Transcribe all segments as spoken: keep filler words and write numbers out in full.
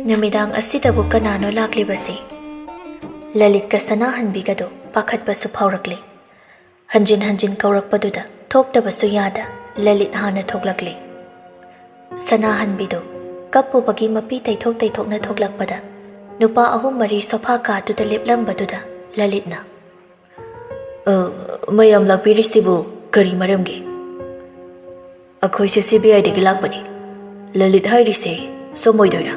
ꯅꯨꯃꯤꯗꯥꯡ ꯑꯁꯤꯗꯕꯨ ꯀꯅꯥꯅꯣ ꯂꯥꯛꯂꯤꯕꯁꯤ? ꯂꯂꯤꯠꯀ ꯁꯅꯥꯍꯟꯕꯤꯒꯗꯨ ꯄꯥꯈꯠꯄꯁꯨ ꯐꯥꯎꯔꯛꯂꯤ꯫ ꯍꯟꯖꯤꯟ ꯍꯟꯖꯤꯟ ꯀꯧꯔꯛꯄꯗꯨꯗ ꯊꯣꯛꯇꯕꯁꯨ ꯌꯥꯗ ꯂꯂꯤꯠ ꯍꯥꯟꯅ ꯊꯣꯛꯂꯛꯂꯤ꯫ ꯁꯅꯥꯍꯟꯕꯤꯗꯨ ꯀꯞꯄꯨꯕꯒꯤ ꯃꯄꯤ ꯇꯩꯊꯣꯛ ꯇꯩꯊꯣꯛꯅ ꯊꯣꯛꯂꯛꯄꯗ ꯅꯨꯄꯥ ꯑꯍꯨꯝ ꯃꯔꯤ ꯁꯣꯐꯥ ꯀꯥꯗꯨꯗ ꯂꯦꯞꯂꯝꯕꯗꯨꯗ ꯂꯂꯤꯠꯅ, "ꯑ, ꯃꯌꯥꯝ ꯂꯥꯛꯄꯤꯔꯤꯁꯤꯕꯨ ꯀꯔꯤ ꯃꯔꯝꯒꯤ?" "ꯑꯩꯈꯣꯏꯁꯦ ꯁꯤ ꯕꯤ ꯑꯥꯏꯗꯒꯤ ꯂꯥꯛꯄꯅꯤ꯫ ꯂꯂꯤꯠ ꯍꯥꯏꯔꯤꯁꯦ ꯁꯣꯝ ꯑꯣꯏꯗꯣꯏꯔꯥ?"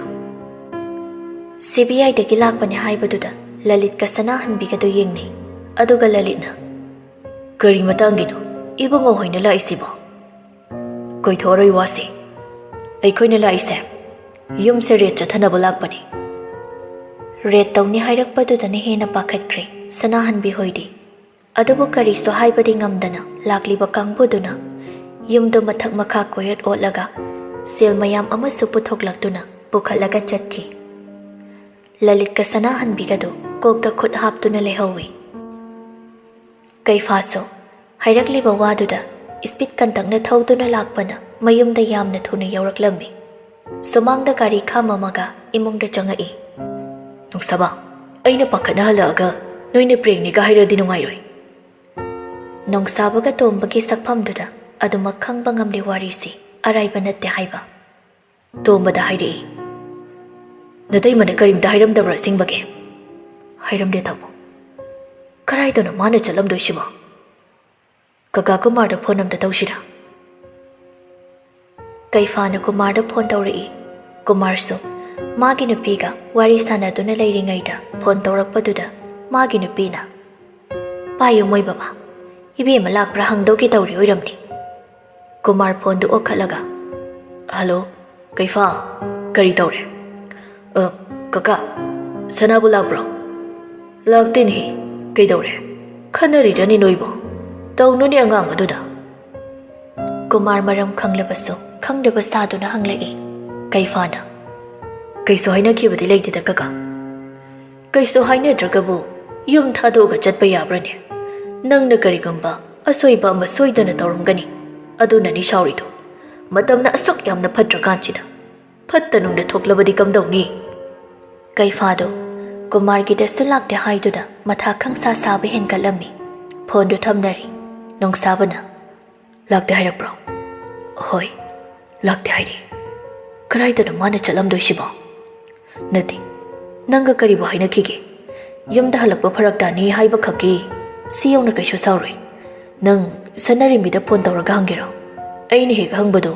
ꯁꯤ ꯕꯤ ꯑꯥꯏꯗꯒꯤ ꯂꯥꯛꯄꯅꯦ ꯍꯥꯏꯕꯗꯨꯗ ꯂꯂꯤꯠꯀ ꯁꯅꯥꯍꯟꯕꯤꯒꯗꯨ ꯌꯦꯡꯅꯩ꯫ ꯑꯗꯨꯒ ꯂꯂꯤꯠꯅ, "ꯀꯔꯤ ꯃꯇꯥꯡꯒꯤꯅꯣ ꯏꯕꯨꯡꯉꯣ ꯍꯣꯏꯅ ꯂꯥꯛꯏꯁꯤꯕꯣ?" "ꯀꯣꯏꯊꯣꯛꯑꯔꯣꯏ ꯋꯥꯁꯦ꯫ ꯑꯩꯈꯣꯏꯅ ꯂꯥꯛꯏꯁꯦ ꯌꯨꯝꯁꯦ ꯔꯦꯠ ꯆꯠꯊꯅꯕ ꯂꯥꯛꯄꯅꯤ꯫" ꯔꯦꯠ ꯇꯧꯅꯤ ꯍꯥꯏꯔꯛꯄꯗꯨꯗꯅ ꯍꯦꯟꯅ ꯄꯥꯈꯠꯈ꯭ꯔꯦ ꯁꯅꯥꯍꯟꯕꯤ ꯍꯣꯏꯗꯤ꯫ ꯑꯗꯨꯕꯨ ꯀꯔꯤꯁꯨ ꯍꯥꯏꯕꯗꯤ ꯉꯝꯗꯅ ꯂꯥꯛꯂꯤꯕ ꯀꯥꯡꯕꯨꯗꯨꯅ ꯌꯨꯝꯗꯨ ꯃꯊꯛ ꯃꯈꯥ ꯀꯣꯏꯌꯣꯠ ꯑꯣꯠꯂꯒ ꯁꯦꯜ ꯃꯌꯥꯝ ꯑꯃꯁꯨ ꯄꯨꯊꯣꯛꯂꯛꯇꯨꯅ ꯄꯨꯈꯠꯂꯒ ꯆꯠꯈꯤ꯫ ꯂꯂꯤꯠꯀ ꯁꯅꯥꯍꯟꯕꯤꯒꯗꯨ ꯀꯣꯛꯇ ꯈꯨꯠ ꯍꯥꯞꯇꯨꯅ ꯂꯩꯍꯧꯏ꯫ ꯀꯩꯐꯥꯁꯨ ꯍꯥꯏꯔꯛꯂꯤꯕ ꯋꯥꯗꯨꯗ ꯏꯁꯄꯤꯠ ꯀꯟꯇꯛꯅ ꯊꯧꯗꯨꯅ ꯂꯥꯛꯄꯅ ꯃꯌꯨꯝꯗ ꯌꯥꯝꯅ ꯊꯨꯅ ꯌꯧꯔꯛꯂꯝꯃꯤ꯫ ꯁꯨꯃꯥꯡꯗ ꯒꯥꯔꯤ ꯈꯥꯝꯃꯝꯃꯒ ꯏꯃꯨꯡꯗ ꯆꯪꯉꯛꯏ꯫ "ꯅꯨꯡꯁꯥꯕ, ꯑꯩꯅ ꯄꯥꯈꯠꯅ ꯍꯜꯂꯛꯑꯒ ꯅꯣꯏꯅ ꯄ꯭ꯔꯦꯡꯅꯤꯒ ꯍꯥꯏꯔꯗꯤ ꯅꯨꯡꯉꯥꯏꯔꯣꯏ꯫" ꯅꯣꯡꯁꯥꯕꯒ ꯇꯣꯝꯕꯒꯤ ꯁꯛꯐꯝꯗꯨꯗ ꯑꯗꯨꯃꯛ ꯈꯪꯕ ꯉꯝꯂꯤ ꯋꯥꯔꯤꯁꯤ ꯑꯔꯥꯏꯕ ꯅꯠꯇꯦ ꯍꯥꯏꯕ꯫ ꯇꯣꯝꯕꯗ ꯍꯥꯏꯔꯛꯏ, "ꯅꯇꯩꯃꯅ ꯀꯔꯤꯝꯇ ꯍꯥꯏꯔꯝꯗꯕ꯭ꯔꯥ ꯑꯁꯦꯡꯕꯒꯤ?" "ꯍꯥꯏꯔꯝꯗꯦ ꯇꯥꯃꯣ꯫ ꯀꯔꯥꯏꯗꯅꯣ ꯃꯥꯅ ꯆꯠꯂꯝꯗꯣꯏꯁꯤꯕꯣ? ꯀꯀꯥ ꯀꯨꯃꯥꯔꯗ ꯐꯣꯟ ꯑꯝꯇ ꯇꯧꯁꯤꯔꯥ?" ꯀꯩꯐꯥꯅ ꯀꯨꯃꯥꯔꯗ ꯐꯣꯟ ꯇꯧꯔꯛꯏ꯫ ꯀꯨꯃꯥꯔꯁꯨ ꯃꯥꯒꯤ ꯅꯨꯄꯤꯒ ꯋꯥꯔꯤ ꯁꯥꯟꯅꯗꯨꯅ ꯂꯩꯔꯤꯉꯩꯗ ꯐꯣꯟ ꯇꯧꯔꯛꯄꯗꯨꯗ ꯃꯥꯒꯤ ꯅꯨꯄꯤꯅ, "ꯄꯥꯏꯌꯨ ꯃꯣꯏ ꯕꯕꯥ, ꯏꯕꯦꯝꯃ ꯂꯥꯛꯄ꯭ꯔꯥ ꯍꯪꯗꯧꯒꯤ ꯇꯧꯔꯤ ꯑꯣꯏꯔꯝꯅꯤ꯫" ꯀꯨꯃꯥꯔ ꯐꯣꯟꯗꯨ ꯑꯣꯛꯈꯠꯂꯒ, "ꯍꯜꯂꯣ, ꯀꯩꯐꯥ, ꯀꯔꯤ ꯇꯧꯔꯦ?" "ꯑ, ꯀꯀꯥ, ꯁꯅꯥꯕꯨ ꯂꯥꯛꯄ꯭ꯔꯣ?" "ꯂꯥꯛꯇꯦꯅꯦꯍꯦ, ꯀꯩꯗꯧꯔꯦ? ꯈꯟꯅꯔꯤꯔꯅꯦ ꯅꯣꯏꯕꯣ? ꯇꯧꯅꯨꯅꯦ ꯑꯉꯥꯡ ꯑꯗꯨꯗ꯫" ꯀꯨꯃꯥꯔ ꯃꯔꯝ ꯈꯪꯂꯕꯁꯨ ꯈꯪꯗꯕ ꯁꯥꯗꯨꯅ ꯍꯪꯂꯛꯏ꯫ ꯀꯩꯐꯥꯅ, "ꯀꯩꯁꯨ ꯍꯥꯏꯅꯈꯤꯕꯗꯤ ꯂꯩꯇꯦꯗ ꯀꯀꯥ꯫" "ꯀꯩꯁꯨ ꯍꯥꯏꯅꯗ꯭ꯔꯒꯕꯨ ꯌꯨꯝ ꯊꯥꯗꯣꯛꯑꯒ ꯆꯠꯄ ꯌꯥꯕ꯭ꯔꯅꯦ? ꯅꯪꯅ ꯀꯔꯤꯒꯨꯝꯕ ꯑꯁꯣꯏꯕ ꯑꯃ ꯁꯣꯏꯗꯅ ꯇꯧꯔꯝꯒꯅꯤ, ꯑꯗꯨꯅꯅꯤ ꯁꯥꯎꯔꯤꯗꯣ꯫ ꯃꯇꯝꯅ ꯑꯁꯨꯛ ꯌꯥꯝꯅ ꯐꯠꯇ꯭ꯔꯀꯥꯟꯁꯤꯗ꯫ ꯐꯠꯇ ꯅꯨꯡꯗ ꯊꯣꯛꯂꯕꯗꯤ ꯀꯝꯗꯧꯅꯤ? ꯀꯩꯐꯥꯗꯣ ꯀꯨꯃꯥꯔꯒꯤꯗꯁꯨ ꯂꯥꯛꯇꯦ ꯍꯥꯏꯗꯨꯗ ꯃꯊꯥ ꯈꯪꯁꯥ ꯁꯥꯕ ꯍꯦꯟꯒꯠꯂꯝꯃꯤ꯫ ꯐꯣꯟꯗꯨ ꯊꯝꯅꯔꯤ꯫ ꯅꯣꯡꯁꯥꯕꯅ, "ꯂꯥꯛꯇꯦ ꯍꯥꯏꯔꯛꯄ꯭ꯔꯣ?" "ꯍꯣꯏ, ꯂꯥꯛꯇꯦ ꯍꯥꯏꯔꯛꯑꯦ꯫ ꯀꯗꯥꯏꯗꯅꯣ ꯃꯥꯅ ꯆꯠꯂꯝꯗꯣꯏꯁꯤꯕꯣ?" "ꯅꯠꯇꯦ, ꯅꯪꯒ ꯀꯔꯤꯕꯨ ꯍꯥꯏꯅꯈꯤꯒꯦ? ꯌꯨꯝꯗ ꯍꯜꯂꯛꯄ ꯐꯔꯛ ꯇꯥꯅꯤ ꯍꯥꯏꯕ ꯈꯛꯀꯤ ꯁꯤ ꯌꯧꯅ ꯀꯩꯁꯨ ꯁꯥꯎꯔꯣꯏ꯫ ꯅꯪ ꯁꯅꯥꯔꯦꯝꯕꯤꯗ ꯐꯣꯟ ꯇꯧꯔꯒ ꯍꯪꯒꯦꯔꯣ? ꯑꯩꯅ ꯍꯦꯛ ꯍꯪꯕꯗꯣ꯫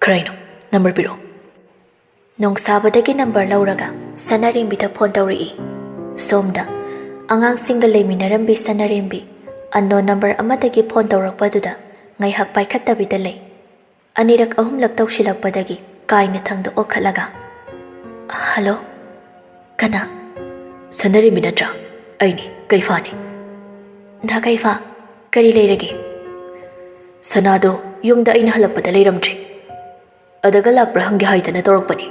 ꯀꯔꯥꯏꯅꯣ? ꯅꯝꯕꯔ ꯄꯤꯔꯛꯑꯣ꯫" ꯅꯣꯡꯁꯥꯕꯗꯒꯤ ꯅꯝꯕꯔ ꯂꯧꯔꯒ ꯁꯅꯥꯔꯦꯝꯕꯤꯗ ꯐꯣꯟ ꯇꯧꯔꯛꯏ꯫ ꯁꯣꯝꯗ ꯑꯉꯥꯡꯁꯤꯡꯒ ꯂꯩꯃꯤꯟꯅꯔꯝꯕꯤ ꯁꯅꯥꯔꯦꯝꯕꯤ ꯑꯟꯅꯣꯟ ꯅꯝꯕꯔ ꯑꯃꯗꯒꯤ ꯐꯣꯟ ꯇꯧꯔꯛꯄꯗꯨꯗ ꯉꯥꯏꯍꯥꯛ ꯄꯥꯏꯈꯠꯇꯕꯤꯗ ꯂꯩ꯫ ꯑꯅꯤꯔꯛ ꯑꯍꯨꯝꯂꯛ ꯇꯧꯁꯤꯜꯂꯛꯄꯗꯒꯤ ꯀꯥꯏꯅ ꯊꯪꯗ ꯑꯣꯈꯠꯂꯒ, "ꯍꯜꯂꯣ, ꯀꯅꯥ?" "ꯁꯅꯥꯔꯦꯝꯕꯤ ꯅꯠꯇ꯭ꯔꯥ? ꯑꯩꯅꯤ, ꯀꯩꯐꯥꯅꯤ꯫" "ꯗꯥ ꯀꯩꯐꯥ, ꯀꯔꯤ ꯂꯩꯔꯒꯦ?" "ꯁꯅꯥꯗꯣ ꯌꯨꯝꯗ ꯑꯩꯅ ꯍꯜꯂꯛꯄꯗ ꯂꯩꯔꯝꯗ꯭ꯔꯦ꯫ ꯑꯗꯒ ꯂꯥꯛꯄ꯭ꯔꯥ ꯍꯪꯒꯦ ꯍꯥꯏꯗꯅ ꯇꯧꯔꯛꯄꯅꯤ꯫"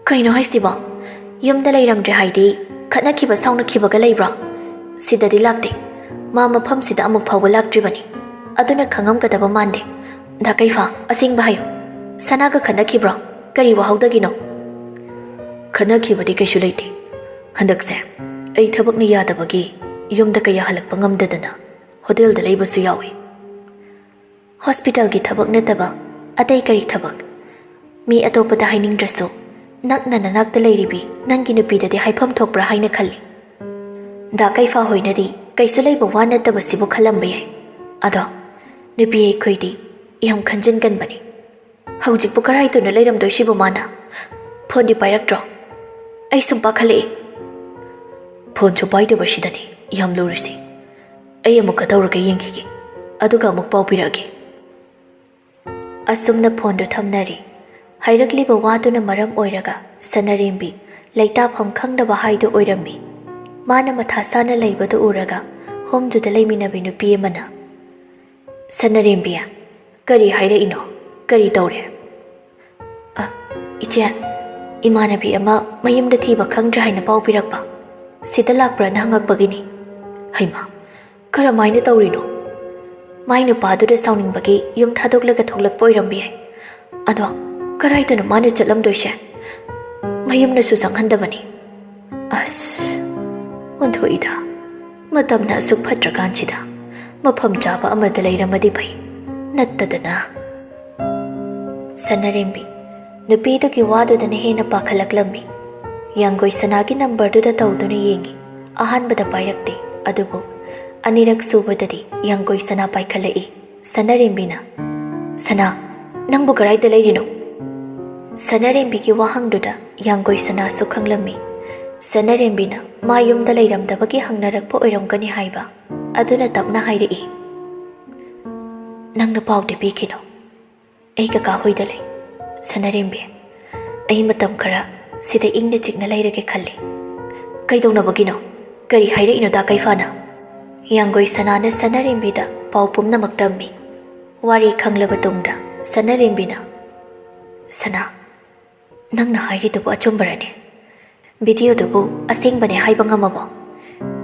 "ꯀꯩꯅꯣ ꯍꯥꯏꯁꯤꯕꯣ? ꯌꯨꯝꯗ ꯂꯩꯔꯝꯗ꯭ꯔꯦ ꯍꯥꯏꯗꯤ ꯈꯠꯅꯈꯤꯕ ꯁꯥꯎꯅꯈꯤꯕꯒ ꯂꯩꯕ꯭ꯔꯣ? ꯁꯤꯗꯗꯤ ꯂꯥꯛꯇꯦ꯫ ꯃꯥ ꯃꯐꯝꯁꯤꯗ ꯑꯃꯨꯛ ꯐꯥꯎꯕ ꯂꯥꯛꯇ꯭ꯔꯤꯕꯅꯤ꯫ ꯑꯗꯨꯅ ꯈꯪꯉꯝꯒꯗꯕ ꯃꯥꯟꯗꯦ꯫ ꯗꯥ ꯀꯩꯐꯥ, ꯑꯁꯦꯡꯕ ꯍꯥꯏꯌꯨ꯫ ꯁꯅꯥꯒ ꯈꯠꯅꯈꯤꯕ꯭ꯔꯣ? ꯀꯔꯤ ꯋꯥꯍꯧꯗꯒꯤꯅꯣ?" "ꯈꯠꯅꯈꯤꯕꯗꯤ ꯀꯩꯁꯨ ꯂꯩꯇꯦ꯫ ꯍꯟꯗꯛꯁꯦ ꯑꯩ ꯊꯕꯛꯅ ꯌꯥꯗꯕꯒꯤ ꯌꯨꯝꯗ ꯀꯌꯥ ꯍꯜꯂꯛꯄ ꯉꯝꯗꯗꯅ ꯍꯣꯇꯦꯜꯗ ꯂꯩꯕꯁꯨ ꯌꯥꯎꯏ꯫" "ꯍꯣꯁꯄꯤꯇꯥꯜꯒꯤ ꯊꯕꯛ ꯅꯠꯇꯕ ꯑꯇꯩ ꯀꯔꯤ ꯊꯕꯛ? ꯃꯤ ꯑꯇꯣꯞꯄꯗ ꯍꯥꯏꯅꯤꯡꯗ꯭ꯔꯁꯨ ꯅꯛꯅ ꯅꯅꯥꯛꯇ ꯂꯩꯔꯤꯕꯤ ꯅꯪꯒꯤ ꯅꯨꯄꯤꯗꯗꯤ ꯍꯥꯏꯐꯝ ꯊꯣꯛꯄ꯭ꯔꯥ ꯍꯥꯏꯅ ꯈꯜꯂꯤ꯫ ꯗꯥ ꯀꯩꯐꯥ ꯍꯣꯏꯅꯗꯤ ꯀꯩꯁꯨ ꯂꯩꯕ ꯋꯥ ꯅꯠꯇꯕꯁꯤꯕꯨ ꯈꯜꯂꯝꯕ ꯌꯥꯏ꯫ ꯑꯗꯣ ꯅꯨꯄꯤ ꯑꯩꯈꯣꯏꯗꯤ ꯌꯥꯝ ꯈꯟꯖꯤꯟꯒꯟꯕꯅꯤ꯫ ꯍꯧꯖꯤꯛꯄꯨ ꯀꯔꯥꯏꯗꯅꯣ ꯂꯩꯔꯝꯗꯣꯏꯁꯤꯕꯨ ꯃꯥꯅ? ꯐꯣꯟꯗꯤ ꯄꯥꯏꯔꯛꯇ꯭ꯔꯣ? ꯑꯩ ꯁꯨꯝ ꯄꯥꯈꯠꯂꯛꯑꯦ꯫" "ꯐꯣꯟꯁꯨ ꯄꯥꯏꯗꯕꯁꯤꯗꯅꯤ ꯌꯥꯝ ꯂꯨꯔꯤꯁꯤ꯫ ꯑꯩ ꯑꯃꯨꯛꯀ ꯇꯧꯔꯒ ꯌꯦꯡꯈꯤꯒꯦ, ꯑꯗꯨꯒ ꯑꯃꯨꯛ ꯄꯥꯎ ꯄꯤꯔꯛꯑꯒꯦ꯫" ꯑꯁꯨꯝꯅ ꯐꯣꯟꯗꯨ ꯊꯝꯅꯔꯦ꯫ ꯍꯥꯏꯔꯛꯂꯤꯕ ꯋꯥꯗꯨꯅ ꯃꯔꯝ ꯑꯣꯏꯔꯒ ꯁꯅꯥꯔꯦꯝꯕꯤ ꯂꯩꯇꯥꯐꯝ ꯈꯪꯗꯕ ꯍꯥꯏꯗꯨ ꯑꯣꯏꯔꯝꯃꯤ꯫ ꯃꯥꯅ ꯃꯊꯥ ꯁꯥꯅ ꯂꯩꯕꯗꯨ ꯎꯔꯒ ꯍꯣꯝꯗꯨꯗ ꯂꯩꯃꯤꯟꯅꯕꯤ ꯅꯨꯄꯤ ꯑꯃꯅ, "ꯁꯅꯥꯔꯦꯝꯕꯤ, ꯀꯔꯤ ꯍꯥꯏꯔꯛꯏꯅꯣ? ꯀꯔꯤ ꯇꯧꯔꯦ?" "ꯑ, ꯏꯆꯦ, ꯏꯃꯥꯟꯅꯕꯤ ꯑꯃ ꯃꯌꯨꯝꯗ ꯊꯤꯕ ꯈꯪꯗ꯭ꯔꯦ ꯍꯥꯏꯅ ꯄꯥꯎ ꯄꯤꯔꯛꯄ꯫ ꯁꯤꯗ ꯂꯥꯛꯄ꯭ꯔꯥꯅ ꯍꯪꯉꯛꯄꯒꯤꯅꯤ꯫" "ꯍꯩꯃꯥ, ꯀꯔꯝꯍꯥꯏꯅ ꯇꯧꯔꯤꯅꯣ?" "ꯃꯥꯏ ꯅꯨꯄꯥꯗꯨꯗ ꯁꯥꯎꯅꯤꯡꯕꯒꯤ ꯌꯨꯝ ꯊꯥꯗꯣꯛꯂꯒ ꯊꯣꯛꯂꯛꯄ ꯑꯣꯏꯔꯝꯕ ꯌꯥꯏ꯫ ꯑꯗꯣ ꯀꯔꯥꯏꯗꯅꯣ ꯃꯥꯅ ꯆꯠꯂꯝꯗꯣꯏꯁꯦ? ꯃꯌꯨꯝꯅꯁꯨ ꯆꯪꯍꯟꯗꯕꯅꯤ꯫ ꯑꯁ, ꯑꯣꯟꯊꯣꯛꯏꯗ꯫ ꯃꯇꯝꯅ ꯑꯁꯨꯛ ꯐꯠꯇ꯭ꯔꯀꯥꯟꯁꯤꯗ ꯃꯐꯝ ꯆꯥꯕ ꯑꯃꯗ ꯂꯩꯔꯝꯃꯗꯤ ꯐꯩ꯫ ꯅꯠꯇꯗꯅ꯫ ꯁꯅꯥꯔꯦꯝꯕꯤ ꯅꯨꯄꯤꯗꯨꯒꯤ ꯋꯥꯗꯨꯗꯅ ꯍꯦꯟꯅ ꯄꯥꯈꯠꯂꯛꯂꯝꯃꯤ꯫ ꯌꯥꯡꯒꯣꯏ ꯁꯅꯥꯒꯤ ꯅꯝꯕꯔꯗꯨꯗ ꯇꯧꯗꯨꯅ ꯌꯦꯡꯉꯤ꯫ ꯑꯍꯥꯟꯕꯗ ꯄꯥꯏꯔꯛꯇꯦ, ꯑꯗꯨꯕꯨ ꯑꯅꯤꯔꯛ ꯁꯨꯕꯗꯗꯤ ꯌꯥꯡꯒꯣꯏ ꯁꯅꯥ ꯄꯥꯏꯈꯠꯂꯛꯏ꯫ ꯁꯅꯥꯔꯦꯝꯕꯤꯅ, "ꯁꯅꯥ, ꯅꯪꯕꯨ ꯀꯔꯥꯏꯗ ꯂꯩꯔꯤꯅꯣ?" ꯁꯅꯥꯔꯦꯝꯕꯤꯒꯤ ꯋꯥꯍꯪꯗꯨꯗ ꯌꯥꯡꯒꯣꯏ ꯁꯅꯥꯁꯨ ꯈꯪꯂꯝꯃꯤ꯫ ꯁꯅꯥꯔꯦꯝꯕꯤꯅ ꯃꯥ ꯌꯨꯝꯗ ꯂꯩꯔꯝꯗꯕꯒꯤ ꯍꯪꯅꯔꯛꯄ ꯑꯣꯏꯔꯝꯒꯅꯤ ꯍꯥꯏꯕ ꯑꯗꯨꯅ ꯇꯞꯅ ꯍꯥꯏꯔꯛꯏ, "ꯅꯪꯅ ꯄꯥꯎꯗꯤ ꯄꯤꯈꯤꯅꯨ꯫ ꯑꯩ ꯀꯀꯥ ꯍꯣꯏꯗ ꯂꯩ꯫ ꯁꯅꯥꯔꯦꯝꯕꯤ, ꯑꯩ ꯃꯇꯝ ꯈꯔ ꯁꯤꯗ ꯏꯪꯅ ꯆꯤꯛꯅ ꯂꯩꯔꯒꯦ ꯈꯜꯂꯤ꯫" "ꯀꯩꯗꯧꯅꯕꯒꯤꯅꯣ? ꯀꯔꯤ ꯍꯥꯏꯔꯛꯏꯅꯣ ꯗꯥ ꯀꯩꯐꯥꯅ?" ꯌꯥꯡꯒꯣꯏ ꯁꯅꯥꯅ ꯁꯅꯥꯔꯦꯝꯕꯤꯗ ꯄꯥꯎ ꯄꯨꯝꯅꯃꯛ ꯇꯝꯃꯤ꯫ ꯋꯥꯔꯤ ꯈꯪꯂꯕ ꯇꯨꯡꯗ ꯁꯅꯥꯔꯦꯝꯕꯤꯅ, "ꯁꯅꯥ, ꯅꯪꯅ ꯍꯥꯏꯔꯤꯗꯨꯕꯨ ꯑꯆꯨꯝꯕꯔꯅꯦ? ꯚꯤꯗꯤꯑꯣꯗꯨꯕꯨ ꯑꯁꯦꯡꯕꯅꯦ ꯍꯥꯏꯕ ꯉꯝꯃꯕꯣ?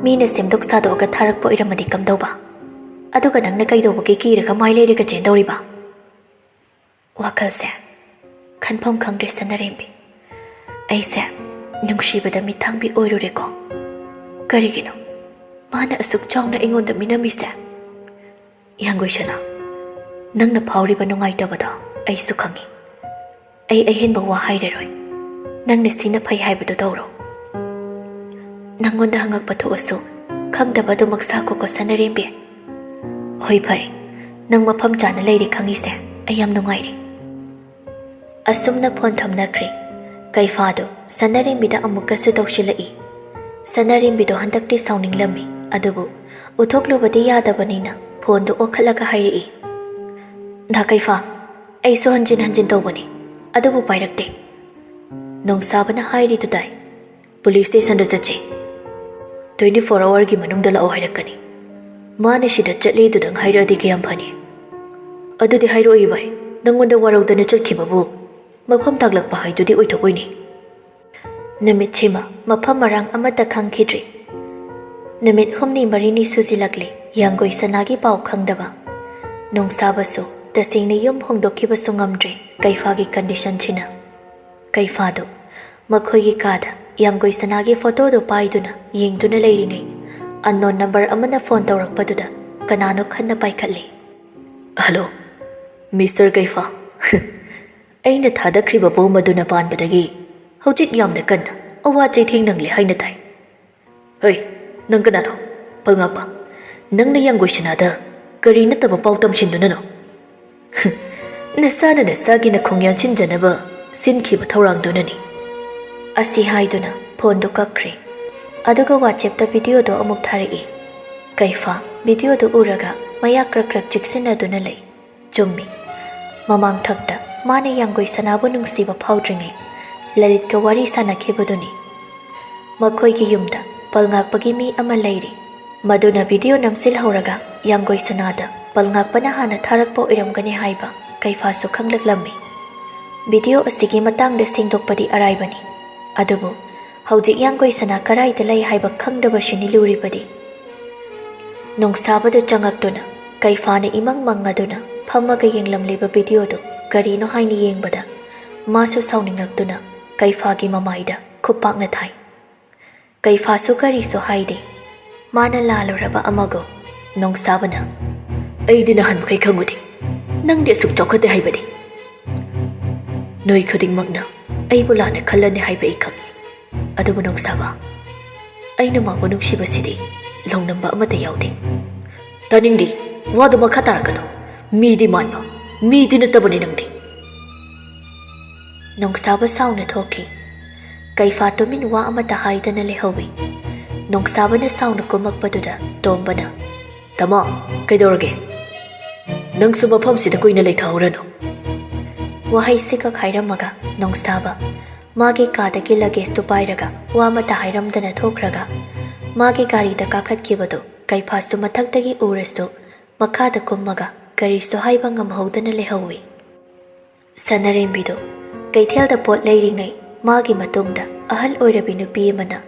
ꯃꯤꯅ ꯁꯦꯝꯗꯣꯛ ꯁꯥꯗꯣꯛꯑꯒ ꯊꯥꯔꯛꯄ ꯑꯣꯏꯔꯝꯃꯗꯤ ꯀꯝꯗꯧꯕ? ꯑꯗꯨꯒ ꯅꯪꯅ ꯀꯩꯗꯧꯕꯒꯤ ꯀꯤꯔꯒ ꯃꯥꯏ ꯂꯩꯔꯒ ꯆꯦꯟꯗꯧꯔꯤꯕ?" ꯋꯥꯈꯜꯁꯦ ꯈꯟꯐꯝ ꯈꯪꯗ꯭ꯔꯦ ꯁꯅꯥꯔꯦꯝꯕꯤ꯫ ꯑꯩꯁꯦ ꯅꯨꯡꯁꯤꯕꯗ ꯃꯤꯠꯊꯥꯡꯕꯤ ꯑꯣꯏꯔꯨꯔꯦꯀꯣ꯫ ꯀꯔꯤꯒꯤꯅꯣ ꯃꯥꯅ ꯑꯁꯨꯛ ꯆꯥꯎꯅ ꯑꯩꯉꯣꯟꯗ ꯃꯤꯅꯝꯃꯤꯁꯦ? ꯌꯥꯡꯒꯣꯏ ꯁꯅꯥ, ꯅꯪꯅ ꯐꯥꯎꯔꯤꯕ ꯅꯨꯡꯉꯥꯏꯇꯕꯗꯣ ꯑꯩꯁꯨ ꯈꯪꯏ꯫ ꯑꯩ ꯑꯍꯦꯟꯕ ꯋꯥ ꯍꯥꯏꯔꯔꯣꯏ꯫ ꯅꯪꯅ ꯁꯤꯅ ꯐꯩ ꯍꯥꯏꯕꯗꯨ ꯇꯧꯔꯣ꯫ ꯅꯪꯉꯣꯟꯗ ꯍꯪꯉꯛꯄ ꯊꯣꯛꯑꯁꯨ ꯈꯪꯗꯕ ꯑꯗꯨꯃꯛ ꯁꯥꯈꯣꯀꯣ ꯁꯅꯥꯔꯦꯝꯕꯤ꯫ ꯍꯣꯏ ꯐꯔꯦ, ꯅꯪ ꯃꯐꯝ ꯆꯥꯅ ꯂꯩꯔꯦ ꯈꯪꯉꯤꯁꯦ ꯑꯩ ꯌꯥꯝ ꯅꯨꯡꯉꯥꯏꯔꯦ꯫ ꯑꯁꯨꯝꯅ ꯐꯣꯟ ꯊꯝꯅꯈ꯭ꯔꯦ꯫ ꯀꯩꯐꯥꯗꯨ ꯁꯅꯥꯔꯦꯝꯕꯤꯗ ꯑꯃꯨꯛꯀꯁꯨ ꯇꯧꯁꯤꯜꯂꯛꯏ꯫ ꯁꯅꯥꯔꯦꯝꯕꯤꯗꯣ ꯍꯟꯗꯛꯇꯤ ꯁꯥꯎꯅꯤꯡꯂꯝꯃꯤ, ꯑꯗꯨꯕꯨ ꯎꯠꯊꯣꯛꯂꯨꯕꯗꯤ ꯌꯥꯗꯕꯅꯤꯅ ꯐꯣꯟꯗꯨ ꯑꯣꯛꯈꯠꯂꯒ ꯍꯥꯏꯔꯛꯏ, "ꯗꯥ ꯀꯩꯐꯥ, ꯑꯩꯁꯨ ꯍꯟꯖꯤꯟ ꯍꯟꯖꯤꯟ ꯇꯧꯕꯅꯤ, ꯑꯗꯨꯕꯨ ꯄꯥꯏꯔꯛꯇꯦ꯫" ꯅꯣꯡꯁꯥꯕꯅ ꯍꯥꯏꯔꯤꯗꯨ ꯇꯥꯏ꯫ "ꯄꯨꯂꯤꯁ ꯁ꯭ꯇꯦꯁꯟꯗ ꯆꯠꯁꯤ꯫ Twenty four hourꯒꯤ ꯃꯅꯨꯡꯗ ꯂꯥꯛꯑꯣ ꯍꯥꯏꯔꯛꯀꯅꯤ꯫ ꯃꯥꯅ ꯁꯤꯗ ꯆꯠꯂꯦꯗꯨꯗꯪ ꯍꯥꯏꯔꯛꯑꯗꯤ ꯀꯌꯥꯝ ꯐꯅꯤ?" "ꯑꯗꯨꯗꯤ ꯍꯥꯏꯔꯛꯑꯣꯏ ꯚꯥꯏ, ꯅꯪꯉꯣꯟꯗ ꯋꯥꯔꯧꯗꯅ ꯆꯠꯈꯤꯕꯕꯨ ꯃꯐꯝ ꯇꯥꯛꯂꯛꯄ ꯍꯥꯏꯗꯨꯗꯤ ꯑꯣꯏꯊꯣꯛꯑꯣꯏꯅꯦ꯫" ꯅꯨꯃꯤꯠꯁꯤꯃ ꯃꯐꯝ ꯃꯔꯥꯡ ꯑꯃꯠꯇ ꯈꯪꯈꯤꯗ꯭ꯔꯤ꯫ ꯅꯨꯃꯤꯠ ꯍꯨꯝꯅꯤ ꯃꯔꯤꯅꯤ ꯁꯨꯖꯤꯜꯂꯛꯂꯤ ꯌꯥꯡꯒꯣꯏ ꯁꯅꯥꯒꯤ ꯄꯥꯎ ꯈꯪꯗꯕ꯫ ꯅꯣꯡꯁꯥꯕꯁꯨ ꯇꯁꯦꯡꯅ ꯌꯨꯝ ꯍꯣꯡꯗꯣꯛꯈꯤꯕꯁꯨ ꯉꯝꯗ꯭ꯔꯦ ꯀꯩꯐꯥꯒꯤ ꯀꯟꯗꯤꯁꯟꯁꯤꯅ꯫ ꯀꯩꯐꯥꯗꯨ ꯃꯈꯣꯏꯒꯤ ꯀꯥꯗ ꯌꯥꯡꯒꯣꯏ ꯁꯅꯥꯒꯤ ꯐꯣꯇꯣꯗꯨ ꯄꯥꯏꯗꯨꯅ ꯌꯦꯡꯗꯨꯅ ꯂꯩꯔꯤꯉꯩ, ꯑꯟꯅꯣꯟ ꯅꯝꯕꯔ ꯑꯃꯅ ꯐꯣꯟ ꯇꯧꯔꯛꯄꯗꯨꯗ ꯀꯅꯥꯅꯣ ꯈꯟꯅ ꯄꯥꯏꯈꯠꯂꯤ꯫ "Hello, mister ꯀꯩꯐꯥ꯫ ꯑꯩꯅ ꯊꯥꯗꯈ꯭ꯔꯤꯕ ꯕꯣꯝ ꯑꯗꯨꯅ ꯄꯥꯟꯕꯗꯒꯤ ꯍꯧꯖꯤꯛ ꯌꯥꯝꯅ ꯀꯟꯅ ꯑꯋꯥ ꯆꯩꯊꯦꯡ ꯅꯪꯂꯦ ꯍꯥꯏꯅ ꯇꯥꯏ꯫ ꯍꯩ, ꯅꯪ ꯀꯅꯥꯅꯣ? ꯄꯜꯉꯥꯛꯄ, ꯅꯪꯅ ꯌꯥꯡꯒꯣꯏ ꯁꯅꯥꯗ ꯀꯔꯤ ꯅꯠꯇꯕ ꯄꯥꯎ ꯇꯝꯁꯤꯟꯗꯨꯅꯅꯣ?" "ꯅꯁꯥꯅ ꯅꯁꯥꯒꯤ ꯅꯈꯣꯡ ꯌꯥꯟꯁꯤꯟꯖꯅꯕ ꯁꯤꯟꯈꯤꯕ ꯊꯧꯔꯥꯡꯗꯨꯅꯅꯤ꯫" ꯑꯁꯤ ꯍꯥꯏꯗꯨꯅ ꯐꯣꯟꯗꯨ ꯀꯛꯈ꯭ꯔꯦ꯫ ꯑꯗꯨꯒ WhatsApp-ꯇ ꯚꯤꯗꯤꯑꯣꯗꯨ ꯑꯃꯨꯛ ꯊꯥꯔꯛꯏ꯫ ꯀꯩꯐꯥ ꯚꯤꯗꯤꯑꯣꯗꯨ ꯎꯔꯒ ꯃꯌꯥ ꯀ꯭ꯔꯛ ꯀ꯭ꯔꯛ ꯆꯤꯛꯁꯤꯟꯅꯗꯨꯅ ꯂꯩ꯫ ꯆꯨꯝꯃꯤ꯫ ꯃꯃꯥꯡꯊꯛꯇ ꯃꯥꯅ ꯌꯥꯡꯒꯣꯏ ꯁꯅꯥꯕꯨ ꯅꯨꯡꯁꯤꯕ ꯐꯥꯎꯗ꯭ꯔꯤꯉꯩ, ꯂꯂꯤꯠꯀ ꯋꯥꯔꯤ ꯁꯥꯟꯅꯈꯤꯕꯗꯨꯅꯤ꯫ ꯃꯈꯣꯏꯒꯤ ꯌꯨꯝꯗ ꯄꯜꯉꯥꯛꯄꯒꯤ ꯃꯤ ꯑꯃ ꯂꯩꯔꯤ꯫ ꯃꯗꯨꯅ ꯚꯤꯗꯤꯑꯣ ꯅꯝꯁꯤꯜꯍꯧꯔꯒ ꯌꯥꯡꯒꯣꯏ ꯁꯅꯥꯗ ꯄꯜꯉꯥꯛꯄꯅ ꯍꯥꯟꯅ ꯊꯥꯔꯛꯄ ꯑꯣꯏꯔꯝꯒꯅꯤ ꯍꯥꯏꯕ ꯀꯩꯐꯥꯁꯨ ꯈꯪꯂꯛꯂꯝꯃꯤ꯫ ꯚꯤꯗꯤꯑꯣ ꯑꯁꯤꯒꯤ ꯃꯇꯥꯡꯗ ꯁꯦꯡꯗꯣꯛꯄꯗꯤ ꯑꯔꯥꯏꯕꯅꯤ, ꯑꯗꯨꯕꯨ ꯍꯧꯖꯤꯛ ꯌꯥꯡꯒꯣꯏ ꯁꯅꯥ ꯀꯔꯥꯏꯗ ꯂꯩ ꯍꯥꯏꯕ ꯈꯪꯗꯕꯁꯤꯅꯤ ꯂꯨꯔꯤꯕꯗꯤ꯫ ꯅꯣꯡꯁꯥꯕꯗꯨ ꯆꯪꯉꯛꯇꯨꯅ ꯀꯩꯐꯥꯅ ꯏꯃꯪ ꯃꯪꯉꯗꯨꯅ ꯐꯝꯃꯒ ꯌꯦꯡꯂꯝꯂꯤꯕ ꯚꯤꯗꯤꯑꯣꯗꯨ ꯀꯔꯤꯅꯣ ꯍꯥꯏꯅ ꯌꯦꯡꯕꯗ, ꯃꯥꯁꯨ ꯁꯥꯎꯅꯤꯡꯉꯛꯇꯨꯅ ꯀꯩꯐꯥꯒꯤ ꯃꯃꯥꯏꯗ ꯈꯨꯄꯥꯛꯅ ꯊꯥꯏ꯫ ꯀꯩꯐꯥꯁꯨ ꯀꯔꯤꯁꯨ ꯍꯥꯏꯗꯦ꯫ ꯃꯥꯅ ꯂꯥꯜꯂꯨꯔꯕ ꯑꯃꯒꯨꯝ꯫ ꯅꯣꯡꯁꯥꯕꯅ, "ꯑꯩꯗꯤ ꯅꯍꯥꯟꯃꯈꯩ ꯈꯪꯉꯨꯗꯦ꯫ ꯅꯪꯗꯤ ꯑꯁꯨꯛ ꯆꯥꯎꯈꯠꯇꯦ ꯍꯥꯏꯕꯗꯤ꯫ ꯅꯣꯏ ꯈꯨꯗꯤꯡꯃꯛꯅ ꯑꯩꯕꯨ ꯂꯥꯟꯅ ꯈꯜꯂꯅꯤ ꯍꯥꯏꯕ ꯑꯩ ꯈꯪꯏ꯫ ꯑꯗꯨꯕꯨ ꯅꯣꯡꯁꯥꯕ, ꯑꯩꯅ ꯃꯥꯕꯨ ꯅꯨꯡꯁꯤꯕꯁꯤꯗꯤ ꯂꯧꯅꯝꯕ ꯑꯃꯠꯇ ꯌꯥꯎꯗꯦ꯫" "ꯇꯥꯅꯤꯡꯗꯦ꯫ ꯋꯥꯗꯨ ꯃꯈꯥ ꯇꯥꯔꯛꯀꯅꯨ꯫ ꯃꯤꯗꯤ ꯃꯥꯟꯕ, ꯃꯤꯗꯤ ꯅꯠꯇꯕꯅꯤ ꯅꯪꯗꯤ꯫" ꯅꯣꯡꯁꯥꯕ ꯁꯥꯎꯅ ꯊꯣꯛꯈꯤ꯫ ꯀꯩꯐꯥ ꯇꯨꯃꯤꯟ ꯋꯥ ꯑꯃꯠꯇ ꯍꯥꯏꯗꯅ ꯂꯩꯍꯧꯏ꯫ ꯅꯣꯡꯁꯥꯕꯅ ꯁꯥꯎꯅ ꯀꯨꯝꯃꯛꯄꯗꯨꯗ ꯇꯣꯝꯕꯅ, "ꯇꯥꯃꯣ, ꯀꯩꯗꯧꯔꯒꯦ? ꯅꯪꯁꯨ ꯃꯐꯝꯁꯤꯗ ꯀꯨꯏꯅ ꯂꯩꯊꯍꯧꯔꯅꯨ꯫" ꯋꯥꯍꯩꯁꯤꯈꯛ ꯍꯥꯏꯔꯝꯃꯒ ꯅꯣꯡꯁꯥꯕ ꯃꯥꯒꯤ ꯀꯥꯗꯒꯤ ꯂꯒꯦꯖꯇꯨ ꯄꯥꯏꯔꯒ ꯋꯥ ꯑꯃꯠꯇ ꯍꯥꯏꯔꯝꯗꯅ ꯊꯣꯛꯈ꯭ꯔꯒ, ꯃꯥꯒꯤ ꯒꯥꯔꯤꯗ ꯀꯥꯈꯠꯈꯤꯕꯗꯨ ꯀꯩꯐꯥꯁꯨ ꯃꯊꯛꯇꯒꯤ ꯎꯔꯁꯨ ꯃꯈꯥꯗ ꯀꯨꯝꯃꯒ ꯀꯔꯤꯁꯨ ꯍꯥꯏꯕ ꯉꯝꯍꯧꯗꯅ ꯂꯩꯍꯧꯏ꯫ ꯁꯅꯔꯦꯝꯕꯤꯗꯨ ꯀꯩꯊꯦꯜꯗ ꯄꯣꯠ ꯂꯩꯔꯤꯉꯩ ꯃꯥꯒꯤ ꯃꯇꯨꯡꯗ ꯑꯍꯜ ꯑꯣꯏꯔꯕꯤ ꯅꯨꯄꯤ ꯑꯃꯅ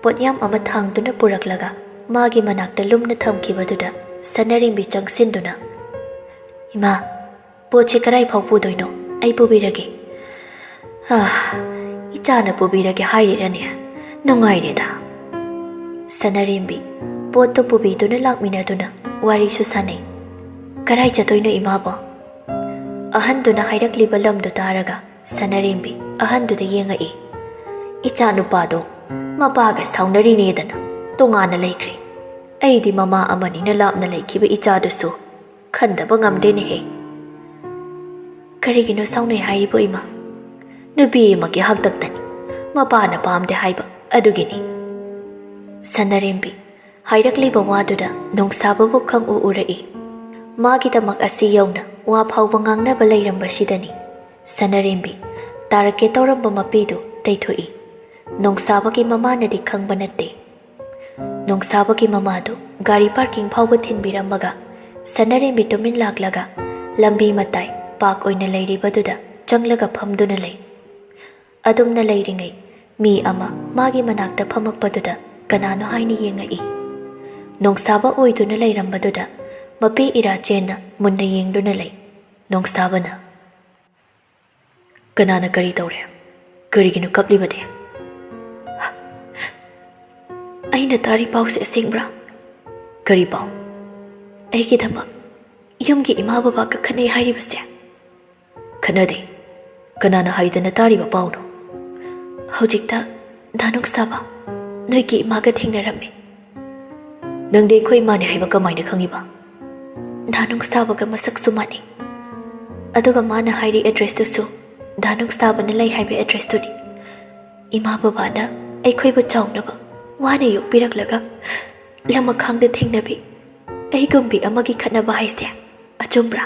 ꯄꯣꯠꯌꯥꯝ ꯑꯃ ꯊꯥꯡꯗꯨꯅ ꯄꯨꯔꯛꯂꯒ ꯃꯥꯒꯤ ꯃꯅꯥꯛꯇ ꯂꯨꯝꯅ ꯊꯝꯈꯤꯕꯗꯨꯗ ꯁꯅꯔꯦꯝꯕꯤ ꯆꯪꯁꯤꯟꯗꯨꯅ, "ꯏꯃꯥ, "ꯄꯣꯠꯁꯦ ꯀꯔꯥꯏ ꯐꯥꯎ ꯄꯨꯗꯣꯏꯅꯣ? ꯑꯩ ꯄꯨꯕꯤꯔꯒꯦ꯫" "ꯑꯥ, ꯏꯆꯥꯅ ꯄꯨꯕꯤꯔꯒꯦ ꯍꯥꯏꯔꯤꯔꯅꯦ? ꯅꯨꯡꯉꯥꯏꯔꯦꯗ꯫" ꯁꯅꯥꯔꯦꯝꯕꯤ ꯄꯣꯠꯇꯨ ꯄꯨꯕꯤꯗꯨꯅ ꯂꯥꯛꯃꯤꯟꯅꯗꯨꯅ ꯋꯥꯔꯤꯁꯨ ꯁꯥꯟꯅꯩ꯫ "ꯀꯔꯥꯏ ꯆꯠꯇꯣꯏꯅꯣ ꯏꯃꯥꯕꯣ?" ꯑꯍꯟꯗꯨꯅ ꯍꯥꯏꯔꯛꯂꯤꯕ ꯂꯝꯗꯨ ꯇꯥꯔꯒ ꯁꯅꯥꯔꯦꯝꯕꯤ ꯑꯍꯟꯗꯨꯗ ꯌꯦꯡꯉꯛꯏ꯫ "ꯏꯆꯥꯅꯨꯄꯥꯗꯣ ꯃꯄꯥꯒ ꯁꯥꯎꯅꯔꯤꯅꯦꯗꯅ ꯇꯣꯉꯥꯟꯅ ꯂꯩꯈ꯭ꯔꯦ꯫ ꯑꯩꯗꯤ ꯃꯃꯥ ꯑꯃꯅꯤꯅ ꯂꯥꯞꯅ ꯂꯩꯈꯤꯕ ꯏꯆꯥꯗꯨꯁꯨ ꯈꯟꯗꯕ ꯉꯝꯗꯦꯅꯦꯍꯦ꯫" "ꯀꯔꯤꯒꯤꯅꯣ ꯁꯥꯎꯅꯩ ꯍꯥꯏꯔꯤꯕꯣ ꯏꯃꯥ?" "ꯅꯨꯄꯤ ꯑꯃꯒꯤ ꯍꯥꯛꯇꯛꯇꯅꯤ꯫ ꯃꯄꯥꯅ ꯄꯥꯝꯗꯦ ꯍꯥꯏꯕ ꯑꯗꯨꯒꯤꯅꯤ꯫" ꯁꯅꯥꯔꯦꯝꯕꯤ ꯍꯥꯏꯔꯛꯂꯤꯕ ꯋꯥꯗꯨꯗ ꯅꯣꯡꯁꯥꯕꯕꯨ ꯈꯪꯎ ꯎꯔꯛꯏ꯫ ꯃꯥꯒꯤꯗꯃꯛ ꯑꯁꯤ ꯌꯧꯅ ꯋꯥ ꯐꯥꯎꯕ ꯉꯥꯡꯅꯕ ꯂꯩꯔꯝꯕꯁꯤꯗꯅꯤ ꯁꯅꯥꯔꯦꯝꯕꯤ ꯇꯥꯔꯛꯀꯦ ꯇꯧꯔꯝꯕ ꯃꯄꯤꯗꯨ ꯇꯩꯊꯣꯛꯏ꯫ ꯅꯣꯡꯁꯥꯕꯒꯤ ꯃꯃꯥꯅꯗꯤ ꯈꯪꯕ ꯅꯠꯇꯦ꯫ ꯅꯣꯡꯁꯥꯕꯒꯤ ꯃꯃꯥꯗꯨ ꯒꯥꯔꯤ ꯄꯥꯔꯀꯤꯡ ꯐꯥꯎꯕ ꯊꯤꯟꯕꯤꯔꯝꯃꯒ ꯁꯅꯥꯔꯦꯝꯕꯤ ꯇꯨꯃꯤꯟ ꯂꯥꯛꯂꯒ ꯂꯝꯕꯤ ꯃꯇꯥꯏ ꯄꯥꯛ ꯑꯣꯏꯅ ꯂꯩꯔꯤꯕꯗꯨꯗ ꯆꯪꯂꯒ ꯐꯝꯗꯨꯅ ꯂꯩ꯫ ꯑꯗꯨꯝꯅ ꯂꯩꯔꯤꯉꯩ ꯃꯤ ꯑꯃ ꯃꯥꯒꯤ ꯃꯅꯥꯛꯇ ꯐꯝꯃꯛꯄꯗꯨꯗ ꯀꯅꯥꯅꯣ ꯍꯥꯏꯅ ꯌꯦꯡꯉꯛꯏ꯫ ꯅꯣꯡꯁꯥꯕ ꯑꯣꯏꯗꯨꯅ ꯂꯩꯔꯝꯕꯗꯨꯗ ꯃꯄꯤ ꯏꯔꯥ ꯆꯦꯟꯅ ꯃꯨꯟꯅ ꯌꯦꯡꯗꯨꯅ ꯂꯩ꯫ ꯅꯣꯡꯁꯥꯕꯅ, "ꯀꯅꯥꯅ ꯀꯔꯤ ꯇꯧꯔꯦ? ꯀꯔꯤꯒꯤꯅꯣ ꯀꯞꯂꯤꯕꯗꯤ?" "ꯑꯩꯅ ꯇꯥꯔꯤ ꯄꯥꯎꯁꯦ ꯑꯁꯦꯡꯕ꯭ꯔꯥ?" "ꯀꯔꯤ ꯄꯥꯎ?" "ꯑꯩꯒꯤꯗꯃꯛ ꯌꯨꯝꯒꯤ ꯏꯃꯥ ꯕꯕꯥꯒ ꯈꯠꯅꯩ ꯍꯥꯏꯔꯤꯕꯁꯦ꯫" "ꯈꯠꯅꯗꯦ꯫ ꯀꯅꯥꯅ ꯍꯥꯏꯗꯅ ꯇꯥꯔꯤꯕ ꯄꯥꯎꯅꯣ?" "ꯍꯧꯖꯤꯛꯇ ꯗꯥ ꯅꯣꯡꯁꯥꯕ ꯅꯣꯏꯒꯤ ꯏꯃꯥꯒ ꯊꯦꯡꯅꯔꯝꯃꯤ꯫" "ꯅꯪꯗꯤ ꯑꯩꯈꯣꯏ ꯏꯃꯥꯅꯦ ꯍꯥꯏꯕ ꯀꯃꯥꯏꯅ ꯈꯪꯉꯤꯕ?" "ꯗꯥ ꯅꯣꯡꯁꯥꯕꯒ ꯃꯁꯛꯁꯨ ꯃꯥꯟꯅꯩ꯫ ꯑꯗꯨꯒ ꯃꯥꯅ ꯍꯥꯏꯔꯤ ꯑꯦꯗ꯭ꯔꯦꯁꯇꯨꯁꯨ ꯗꯥ ꯅꯣꯡꯁꯥꯕꯅ ꯂꯩ ꯍꯥꯏꯕ ꯑꯦꯗ꯭ꯔꯦꯁꯇꯨꯅꯤ꯫ ꯏꯃꯥ ꯕꯕꯥꯅ ꯑꯩꯈꯣꯏꯕꯨ ꯆꯥꯎꯅꯕ ꯋꯥꯅ ꯌꯣꯛꯄꯤꯔꯛꯂꯒ ꯂꯃꯈꯥꯡꯗ ꯊꯦꯡꯅꯕꯤ ꯑꯩꯒꯨꯝꯕꯤ ꯑꯃꯒꯤ ꯈꯠꯅꯕ ꯍꯥꯏꯁꯦ ꯑꯆꯨꯝꯕ꯭ꯔꯥ?"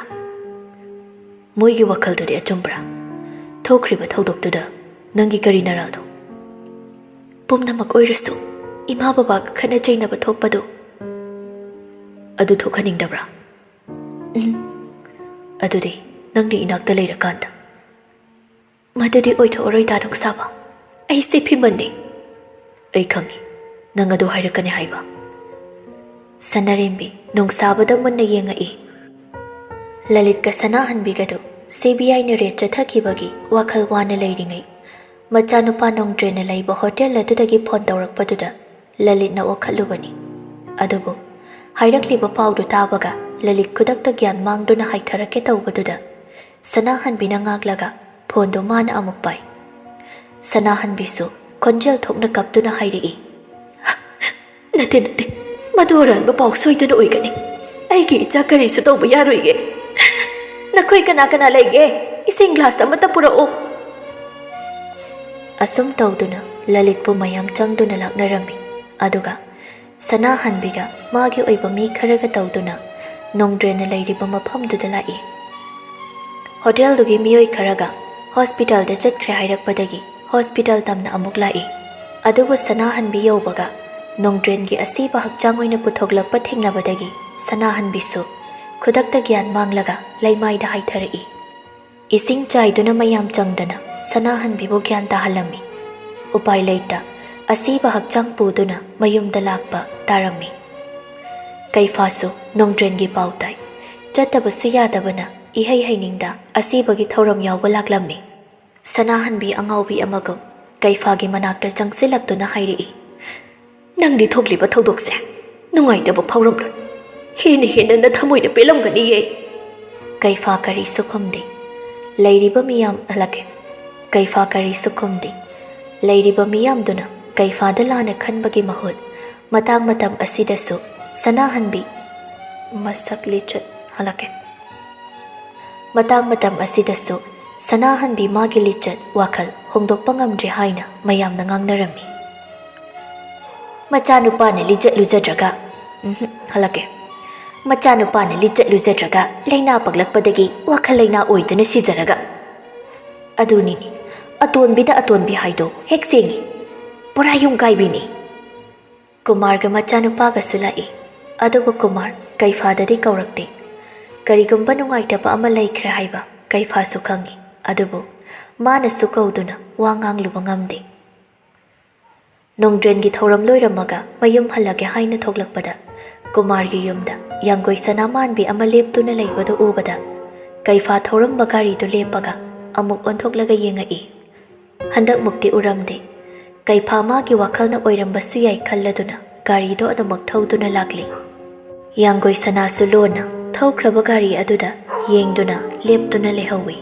"ꯃꯣꯏꯒꯤ ꯋꯥꯈꯜꯗꯨꯗꯤ ꯑꯆꯨꯝꯕ꯭ꯔꯥ? ꯊꯣꯛꯈ꯭ꯔꯤꯕ ꯊꯧꯗꯣꯛꯇꯨꯗ ꯅꯪꯒꯤ ꯀꯔꯤ ꯅꯔꯥꯜꯅꯣ?" "ꯄꯨꯝꯅꯃꯛ ꯑꯣꯏꯔꯁꯨ ꯏꯃꯥ ꯕꯕꯥꯒ ꯈꯠꯅ ꯆꯩꯅꯕ ꯊꯣꯛꯄꯗꯨ꯫" "ꯑꯗꯨ ꯊꯣꯛꯍꯟꯅꯤꯡꯗꯕ꯭ꯔꯥ?" "ꯎꯝ꯫" "ꯑꯗꯨꯗꯤ ꯅꯪꯅ ꯏꯅꯥꯛꯇ ꯂꯩꯔꯀꯥꯟꯗ?" "ꯃꯗꯨꯗꯤ ꯑꯣꯏꯊꯣꯛꯑꯔꯣꯏ ꯗꯥ ꯅꯣꯡꯁꯥꯕ꯫ ꯑꯩꯁꯦ ꯐꯤꯃꯟꯅꯦ꯫" "ꯑꯩ ꯈꯪꯉꯤ ꯅꯪ ꯑꯗꯨ ꯍꯥꯏꯔꯛꯀꯅꯤ ꯍꯥꯏꯕ꯫" ꯁꯅꯥꯔꯦꯝꯕꯤ ꯅꯣꯡꯁꯥꯕꯗ ꯃꯨꯟꯅ ꯌꯦꯡꯉꯛꯏ꯫ ꯂꯂꯤꯠꯀ ꯁꯅꯥꯍꯟꯕꯤꯒꯗꯨ ꯁꯤ ꯕꯤ ꯑꯥꯏꯅ ꯔꯦꯗ ꯆꯠꯊꯈꯤꯕꯒꯤ ꯋꯥꯈꯜ ꯋꯥꯅ ꯂꯩꯔꯤꯉꯩ, ꯃꯆꯥꯅꯨꯄꯥ ꯅꯣꯡꯗ꯭ꯔꯦꯟꯅ ꯂꯩꯕ ꯍꯣꯇꯦꯜ ꯑꯗꯨꯗꯒꯤ ꯐꯣꯟ ꯇꯧꯔꯛꯄꯗꯨꯗ ꯂꯂꯤꯠꯅ ꯑꯣꯛꯈꯠꯂꯨꯕꯅꯤ꯫ ꯑꯗꯨꯕꯨ ꯍꯥꯏꯔꯛꯂꯤꯕ ꯄꯥꯎꯗꯨ ꯇꯥꯕꯒ ꯂꯂꯤꯠ ꯈꯨꯗꯛꯇ ꯒ꯭ꯌꯥꯟ ꯃꯥꯡꯗꯨꯅ ꯍꯥꯏꯊꯔꯛꯀꯦ ꯇꯧꯕꯗꯨꯗ ꯁꯅꯥꯍꯟꯕꯤꯅ ꯉꯥꯛꯂꯒ ꯐꯣꯟꯗꯨ ꯃꯥꯅ ꯑꯃꯨꯛ ꯄꯥꯏ꯫ ꯁꯅꯥꯍꯟꯕꯤꯁꯨ ꯈꯣꯟꯖꯦꯜ ꯊꯣꯛꯅ ꯀꯞꯇꯨꯅ ꯍꯥꯏꯔꯛꯏ, "ꯅꯠꯇꯦ, ꯅꯠꯇꯦ, ꯃꯗꯨ ꯑꯔꯥꯟꯕ ꯄꯥꯎ ꯁꯣꯏꯗꯅ ꯑꯣꯏꯒꯅꯤ꯫ ꯑꯩꯒꯤ ꯏꯆꯥ ꯀꯔꯤꯁꯨ ꯇꯧꯕ ꯌꯥꯔꯣꯏꯌꯦ꯫ ꯅꯈꯣꯏ ꯀꯅꯥ ꯀꯅꯥ ꯂꯩꯒꯦ? ꯏꯁꯤꯡ ꯒ꯭ꯂꯥꯁ ꯑꯃꯠꯇ ꯄꯨꯔꯛꯎ꯫" ꯑꯁꯨꯝ ꯇꯧꯗꯨꯅ ꯂꯂꯤꯠꯄꯨ ꯃꯌꯥꯝ ꯆꯪꯗꯨꯅ ꯂꯥꯛꯅꯔꯝꯃꯤ꯫ ꯑꯗꯨꯒ ꯁꯅꯥꯍꯟꯕꯤꯒ ꯃꯥꯒꯤ ꯑꯣꯏꯕ ꯃꯤ ꯈꯔꯒ ꯇꯧꯗꯨꯅ ꯅꯣꯡꯗ꯭ꯔꯦꯟꯅ ꯂꯩꯔꯤꯕ ꯃꯐꯝꯗꯨꯗ ꯂꯥꯛꯏ꯫ ꯍꯣꯇꯦꯜꯗꯨꯒꯤ ꯃꯤꯑꯣꯏ ꯈꯔꯒ ꯍꯣꯁꯄꯤꯇꯥꯜꯗ ꯆꯠꯈ꯭ꯔꯦ ꯍꯥꯏꯔꯛꯄꯗꯒꯤ ꯍꯣꯁꯄꯤꯇꯥꯜ ꯇꯝꯅ ꯑꯃꯨꯛ ꯂꯥꯛꯏ꯫ ꯑꯗꯨꯕꯨ ꯁꯅꯥꯍꯟꯕꯤ ꯌꯧꯕꯒ ꯅꯣꯡꯗ꯭ꯔꯦꯟꯒꯤ ꯑꯁꯤꯕ ꯍꯛꯆꯥꯡ ꯑꯣꯏꯅ ꯄꯨꯊꯣꯛꯂꯛꯄ ꯊꯦꯡꯅꯕꯗꯒꯤ ꯁꯅꯥꯍꯟꯕꯤꯁꯨ ꯈꯨꯗꯛꯇ ꯒ꯭ꯌꯥꯟ ꯃꯥꯡꯂꯒ ꯂꯩꯃꯥꯏꯗ ꯍꯥꯏꯊꯔꯛꯏ꯫ ꯏꯁꯤꯡ ꯆꯥꯏꯗꯨꯅ ꯃꯌꯥꯝ ꯆꯪꯗꯅ ꯁꯅꯥꯍꯟꯕꯤꯕꯨ ꯒ꯭ꯌꯥꯟ ꯇꯥꯍꯜꯂꯝꯃꯤ꯫ ꯎꯄꯥꯏ ꯂꯩꯇ ꯑꯁꯤꯕ ꯍꯛꯆꯥꯡ ꯄꯨꯗꯨꯅ ꯃꯌꯨꯝꯗ ꯂꯥꯛꯄ ꯇꯥꯔꯝꯃꯤ꯫ ꯀꯩꯐꯥꯁꯨ ꯅꯣꯡꯗ꯭ꯔꯦꯟꯒꯤ ꯄꯥꯎ ꯇꯥꯏ꯫ ꯆꯠꯇꯕꯁꯨ ꯌꯥꯗꯕꯅ ꯏꯍꯩ ꯍꯩꯅꯤꯡꯗ ꯑꯁꯤꯕꯒꯤ ꯊꯧꯔꯝ ꯌꯥꯎꯕ ꯂꯥꯛꯂꯝꯃꯤ꯫ ꯁꯅꯥꯍꯟꯕꯤ ꯑꯉꯥꯎꯕꯤ ꯑꯃꯒꯨꯝ ꯀꯩꯐꯥꯒꯤ ꯃꯅꯥꯛꯇ ꯆꯪꯁꯤꯜꯂꯛꯇꯨꯅ ꯍꯥꯏꯔꯛꯏ, "ꯅꯪꯗꯤ ꯊꯣꯛꯂꯤꯕ ꯊꯧꯗꯣꯛꯁꯦ ꯅꯨꯡꯉꯥꯏꯇꯕ ꯐꯥꯎꯔꯝꯂꯣꯏ꯫ ꯍꯦꯟꯅ ꯍꯦꯟꯅ ꯅꯊꯃꯣꯏꯗ ꯄꯦꯜꯂꯝꯒꯅꯤꯌꯦ꯫" ꯀꯩꯐꯥ ꯀꯔꯤꯁꯨ ꯈꯨꯝꯗꯦ꯫ ꯂꯩꯔꯤꯕ ꯃꯤꯌꯥꯝ ꯍꯜꯂꯛꯀꯦ꯫ ꯀꯩꯐꯥ ꯀꯔꯤꯁꯨ ꯈꯨꯝꯗꯦ꯫ ꯂꯩꯔꯤꯕ ꯃꯤꯌꯥꯝꯗꯨꯅ ꯀꯩꯐꯥꯗ ꯂꯥꯟꯅ ꯈꯟꯕꯒꯤ ꯃꯍꯨꯠ ꯃꯇꯥꯡ ꯃꯇꯝ ꯑꯁꯤꯗꯁꯨ ꯁꯅꯥꯍꯟꯕꯤ ꯃꯁꯛ ꯂꯤꯆꯠ ꯍꯜꯂꯛꯀꯦ꯫ ꯃꯇꯥꯡ ꯃꯇꯝ ꯑꯁꯤꯗꯁꯨ ꯁꯅꯥꯍꯟꯕꯤ ꯃꯥꯒꯤ ꯂꯤꯆꯠ ꯋꯥꯈꯜ ꯍꯣꯡꯗꯣꯛꯄ ꯉꯝꯗ꯭ꯔꯦ ꯍꯥꯏꯅ ꯃꯌꯥꯝꯅ ꯉꯥꯡꯅꯔꯝꯃꯤ꯫ ꯃꯆꯥꯅꯨꯄꯥꯅ ꯂꯤꯆꯠ ꯂꯨꯖꯗ꯭ꯔꯒ, ꯎꯝꯍꯨꯝ, ꯍꯜꯂꯛꯀꯦ꯫ ꯃꯆꯥꯅꯨꯄꯥꯅ ꯂꯤꯆꯠ ꯂꯨꯖꯗ꯭ꯔꯒ ꯂꯥꯏꯅꯥ ꯄꯛꯂꯛꯄꯗꯒꯤ ꯋꯥꯈꯜ ꯂꯩꯅꯥ ꯑꯣꯏꯗꯨꯅ ꯁꯤꯖꯔꯒ꯫ ꯑꯗꯨꯅꯤꯅꯦ, ꯑꯇꯣꯟꯕꯤꯗ ꯑꯇꯣꯟꯕꯤ ꯍꯥꯏꯗꯣ ꯍꯦꯛ ꯁꯦꯡꯉꯤ꯫ ꯄꯨꯔꯥ ꯌꯨꯝ ꯀꯥꯏꯕꯤꯅꯤ꯫ ꯀꯨꯃꯥꯔꯒ ꯃꯆꯥꯅꯨꯄꯥꯒꯁꯨ ꯂꯥꯛꯏ꯫ ꯑꯗꯨꯕꯨ ꯀꯨꯃꯥꯔ ꯀꯩꯐꯥꯗꯗꯤ ꯀꯧꯔꯛꯇꯦ꯫ ꯀꯔꯤꯒꯨꯝꯕ ꯅꯨꯡꯉꯥꯏꯇꯕ ꯑꯃ ꯂꯩꯈ꯭ꯔꯦ ꯍꯥꯏꯕ ꯀꯩꯐꯥꯁꯨ ꯈꯪꯏ꯫ ꯑꯗꯨꯕꯨ ꯃꯥꯅꯁꯨ ꯀꯧꯗꯨꯅ ꯋꯥ ꯉꯥꯡꯂꯨꯕ ꯉꯝꯗꯦ꯫ ꯅꯣꯡꯗ꯭ꯔꯦꯟꯒꯤ ꯊꯧꯔꯝ ꯂꯣꯏꯔꯝꯃꯒ ꯃꯌꯨꯝ ꯍꯜꯂꯒꯦ ꯍꯥꯏꯅ ꯊꯣꯛꯂꯛꯄꯗ ꯀꯨꯃꯥꯔꯒꯤ ꯌꯨꯝꯗ ꯌꯥꯡꯒꯣꯏ ꯁꯅꯥꯃꯥꯟꯕꯤ ꯑꯃ ꯂꯦꯞꯇꯨꯅ ꯂꯩꯕꯗꯨ ꯎꯕꯗ ꯀꯩꯐꯥ ꯊꯧꯔꯝꯕ ꯒꯥꯔꯤꯗꯨ ꯂꯦꯞꯄꯒ ꯑꯃꯨꯛ ꯑꯣꯟꯊꯣꯛꯂꯒ ꯌꯦꯡꯉꯛꯏ꯫ ꯍꯟꯗꯛꯃꯨꯛꯇꯤ ꯎꯔꯝꯗꯦ꯫ ꯀꯩꯐꯥ ꯃꯥꯒꯤ ꯋꯥꯈꯜꯅ ꯑꯣꯏꯔꯝꯕꯁꯨ ꯌꯥꯏ ꯈꯜꯂꯗꯨꯅ ꯒꯥꯔꯤꯗꯣ ꯑꯗꯨꯃꯛ ꯊꯧꯗꯨꯅ ꯂꯥꯛꯂꯤ꯫ ꯌꯥꯡꯒꯣꯏ ꯁꯅꯥꯁꯨ ꯂꯣꯟꯅ ꯊꯧꯈ꯭ꯔꯕ ꯒꯥꯔꯤ ꯑꯗꯨꯗ ꯌꯦꯡꯗꯨꯅ ꯂꯦꯞꯇꯨꯅ ꯂꯩꯍꯧꯏ꯫